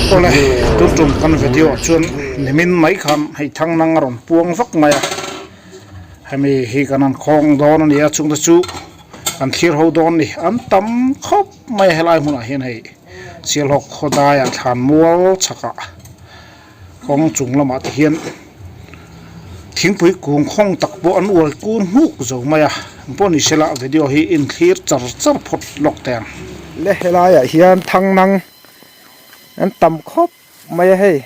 Awle tun tum kan video ah chuan nimin mai khan hei thang nang a rawn puang vak mai a hemi hi kan han khawng dawn a ni a chungte chu kan thlir ho dawn a ni an tam khawp mai a helai hmunah hian hei Sialhawk khawdaiah thlan mual chhakah kawng chung lamah te hian thingpui kung khawng tak pawh an uai kur hnuk zo mai a eng pawh ni sela video hi in thlir char char phawt lawk teh ang. Le helaiah hian thang nang an tam khawp mai a hei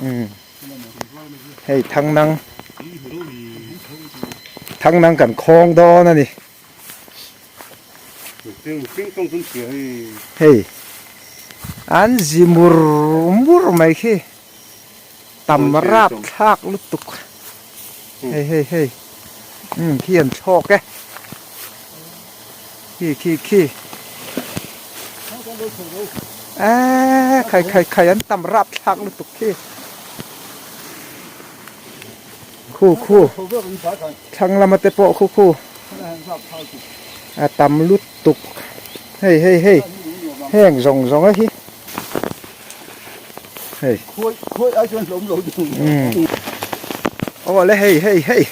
umm hei thang nang thang nang kan khawng dawn a ni. Hei an zi mur mur mai khi tam rap thlak lutuk hei hei hei umm khi an thlawk e khi khi khi eee khai khai khai an tam rap thlak lutuk khi khu khu thlang lama te pawh khu khu a tam lutuk hei hei hei heng zawng zawng a hi hei umm aw le hei hei hei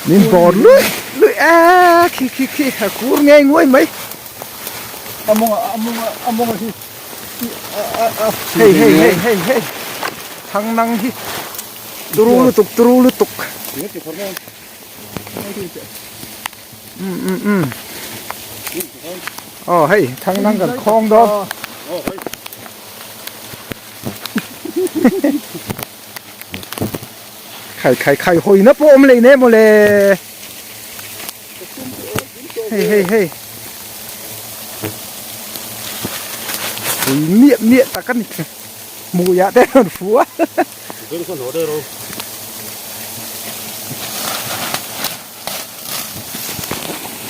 min bawr luih luih a khi khi khi a kur ngei nguai mai hei hei hei hei hei thang nang hi. Turu lutuk turu lutuk um um um aw hei thang nang kan khawng dawn khai khai khai hawi na pawh awm lei ne mawle hei hei hei ui miah miah tak a ni hmuiah te rawn fu a.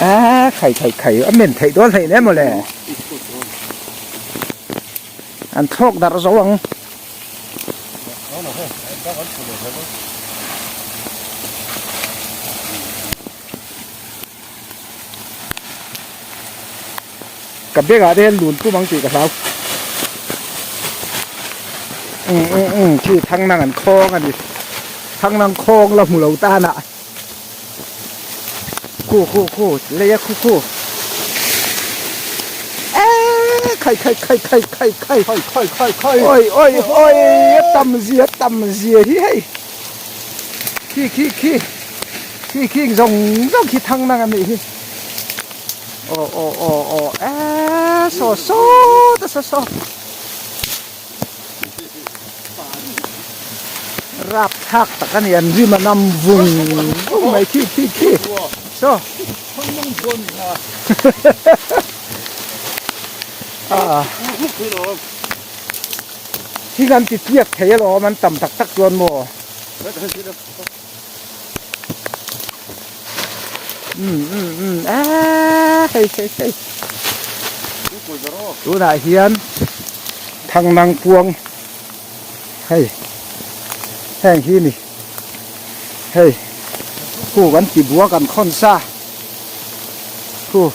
A khai khai khai a men theih dawn hleih hle mawle. An thlawk darh zo ang. Ka bag ah te hian lun tum ang tih ka hlau. Umm umm umm khi thang nang an khawng a ni. Thang nang khawng la hmu lo tan ah. Khu khu khu lei a khu khu. Eee khai khai khai khai khai khai. Khai khai khai khai. Oi oi oi a tam zia a tam zia hi hei. Khi khi khi khi khi zawng zawng khi thang nang a nih hi. Aw aw aw aw eee saw sawt a saw saw rap thlak tak a ni an rim a nam vung vung mai khi khi khi saw a thil an ti tliak thei alawm an tam tak tak chuan maw. Um um um eee hei hei hei tunah hian thangnang puang hei heng hi ni hei khu kan ti bua kan khawn sa khu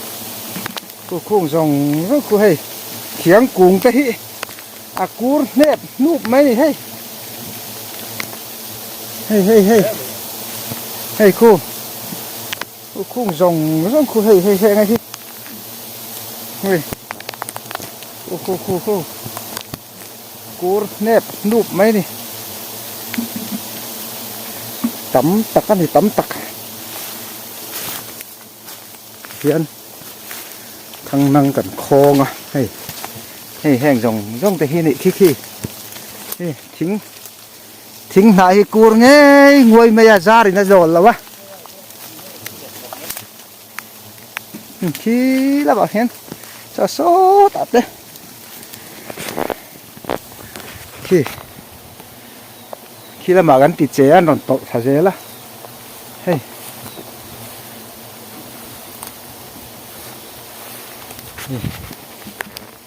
khu khung zawng zawng khu hei thiang kung te hi a kur hnep hnup mai a ni hei hei hei hei hei khu khu khung zawng zawng khu hei hei heng a hi hei khu khu khu khu kur hnep hnup mai a ni tam tak a ni tam tak hian thang nang kan khawng a hei hei heng zawng zawng te hi a nih khi khi hei thing thing hnah hi kur ngei nguai mai a zar in a zawl lo a khi lamah hian saw sawtah te khi khi lamah kan ti che a an rawn tawlh thla zel a hei.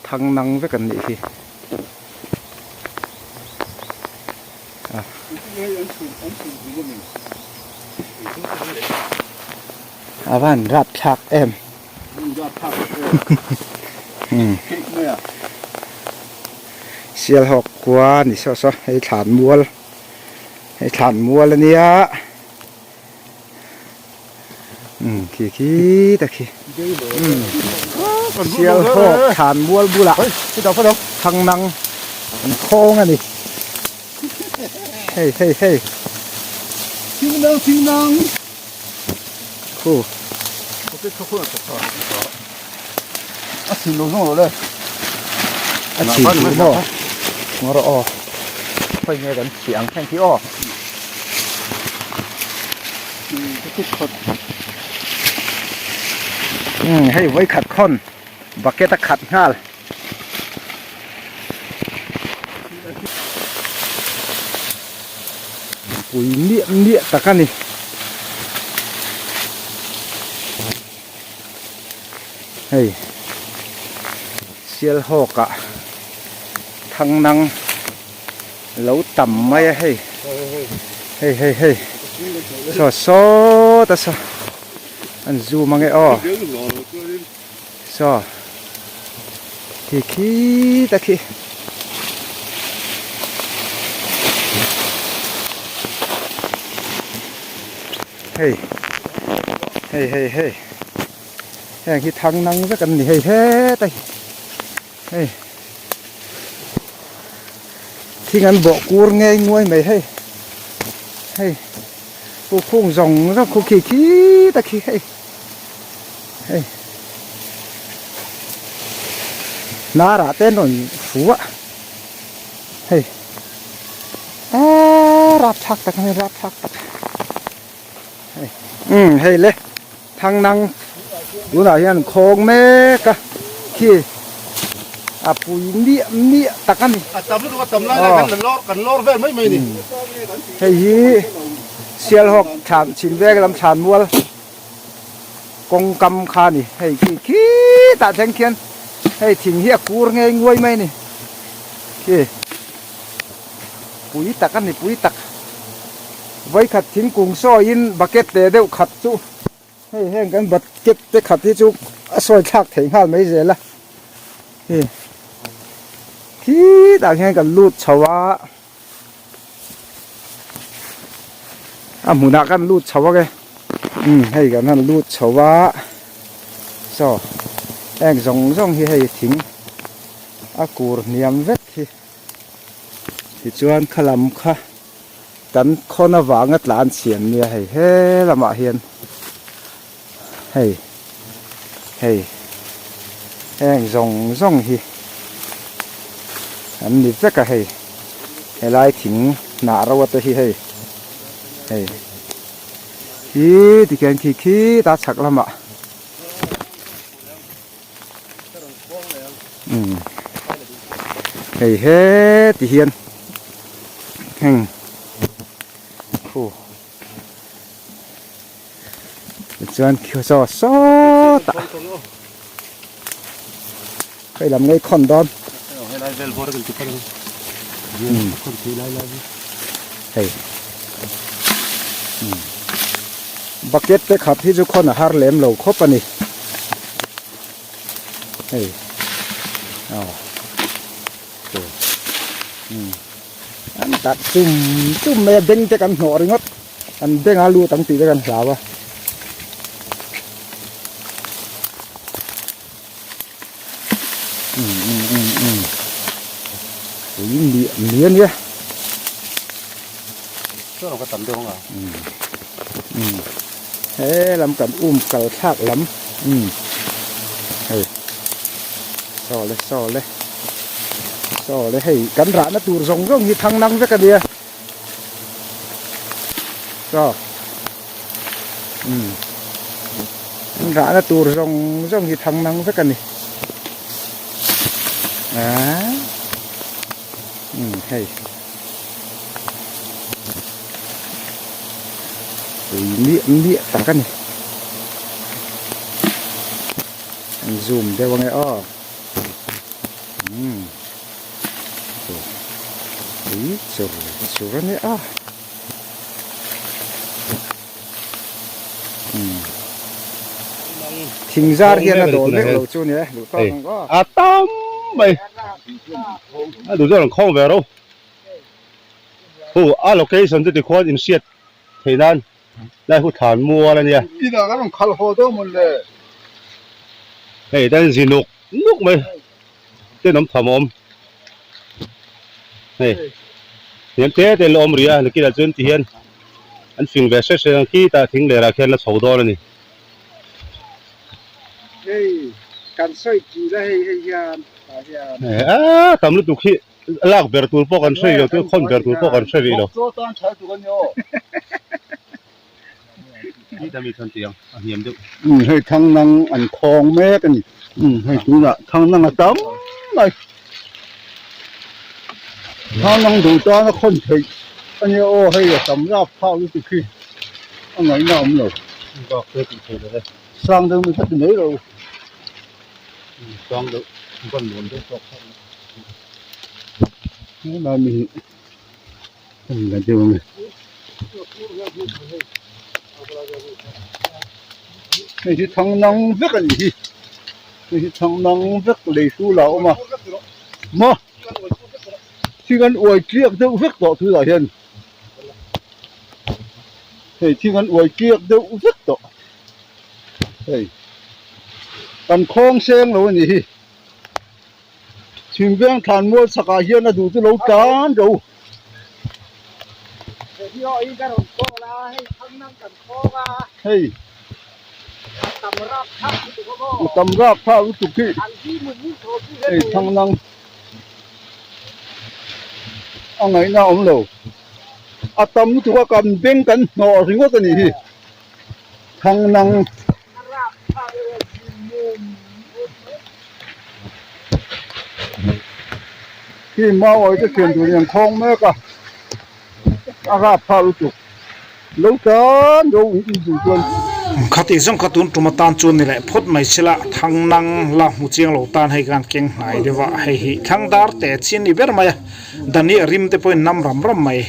Thang nang vek an nih hi. A van rap thlak em. Sialhawk khua ni saw saw hei thlan mual hei thlan mual ania umm khi khi ta khi umm Sialhawk thlan mual bulah thang nang an khawng ani hei hei hei. Khu. A chhin lo zawng lo le. A chhin duh maw? Ngaw rawh aw. Khawi nge kan chhi ang thleng khi aw. Umm hei vawi khat khawn bucket a khat nghal. Pui miah miah tak a ni. Hei Sialhawk ah thang nang lo tam mai a hei hei hei hei saw sawt a saw an zoom ange aw. Saw khi khi ta khi hei hei hei hei heng hi thang nang vek an ni hei heta hi hei thing an bawh kur ngei nguai mai hei hei khu khung zawng zawng khu khi khi ta khi hei. Hei hnarah te an rawn fu a hei aaa rapthlak tak a ni rapthlak tak hei umm hei le thang nang tunah hian khawng mek a khi a pui miah miah tak a ni a tam lutuk a tam lai lai kan lawr kan lawr vel mai mai ni hei hi Sialhawk thlan chhin vek lam thlan mual. Kawng kam kha a ni hei khi khitah thleng khian hei thing hi a kur ngei nguai mai a ni khi pui tak a ni pui tak vawikhat thingkung sawiin bucket te deuh khat chu hei heng kan bucket te khat hi chu a sawi thlak thei nghal mai zel a hei khitah hian kan lut chho a. A hmunah kan lut chho ang e umm hei kan han lut chho a saw heng zawng zawng hi hei thing a kur hniam vek hi tichuan kha lam kha kan khawn avanga tlan chhian nia hei he lamah hian hei hei heng zawng zawng hi an ni vek a hei helai thing hnah ro te hi hei hei hi tikhian khi khitah chhak lamah umm hei heti hian heng khu. Tichuan khi saw sawtah hei lam ngei khawn dawn hei bucket te khat hi chu khawn a har lem lo khawp a ni hei aw an tat chum chum mai a beng te kan hnawh ringawt. An beng a lut ang tih te kan hlau a. Um um um um ui miah miah ania. Chuan ka tam deuh anga. Um um he lam kan um kal thlak lam um hei saw le saw le saw le hei kan rahna tur zawng zawng hi thang nang vek ania. Chaw umm an rahna tur zawng zawng hi thang nang vek a ni aaa umm hei pui miah miah tak a ni an zoom deuh ange aw umm. Ui chur chur a nia umm. Thing zar hian a dawl vek lo chu nia duh tawk ang aw. A tam mai a duh chuan an khawng ve ro. Hu a location chu tikhuan inhriat theih nan lai hu thlan mual a nia. Inah kan rawn khalh haw dawn mawn le. Hei tan zi nuk nuk mai tenawm tham a awm. Hei hniam te te la awm rih a nakinah chuan tihian an fing ve hret hret ang khitah thing lerah khian la chho dawn a ni. Hei kan sawi tih la hei hei hian tah hian. A tam lutuk hi lak ber tur pawh kan hre rih lo chu khawn ber tur pawh kan hre rih lo. Chaw tan tha tuk a ni aw. Tih mi chuan tiang a hniam deuh. Umm hei thang nang an khawng mek a ni. Umm hei tunah thang nang a tam mai. Thang nang duh tan a khawn theih a nia aw hei a tam rap phak lutuk hi a ngaihna a awm lo. Bak te tih theih lo e. Sang deuh mi kha ti mai lo. Sang deuh ban nuam deuh tawk kha. Helai mi hi a ni la deuh ang e. Hei hi thang nang vek a ni hi. Hei hi thang nang vek lei hrul ah a awm a. Maw thing an uai tliak deuh vek tawh tunah hian hei thing an uai tliak deuh vek tawh hei kan khawng seng lo a ni hi. Thingveng thlan mual chhakah hian a duh chu lo tan ro. Hei a tam rap thlak lutuk hi hei thlang nang a ngaihna a awm lo. A tam lutuk a kan beng kan hnawh ringawt a nih hi thlang nang. Khi mau awi te thian tur in an khawng mek a a rap phah lutuk lo tan ro in in duh chuan. Khati zawng kha tun tum atan chuan ni leh phawt mai sela thang nang la hmu chiang lo tan hei khan keng hnai deuh a hei hi thlang dar te chin ni ber mai a dani a rim te pawhin nam ram ram mai.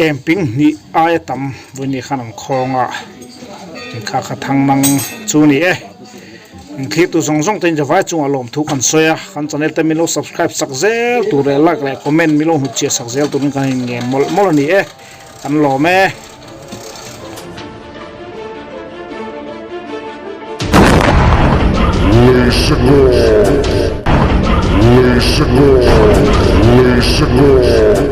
Em ping hnih aia tam vawiin khan an khawng a kha kha thang nang chu ni e an thlirtu zawng zawng te in vai chungah lawmthu kan sawi a kan channel te min lo subscribe sak zel tur leh like leh comment min lo hnutchhiah sak zel turin kan in ngen mawlh mawlh a ni e kan lawm e. Let's go. Let's go. Let's go.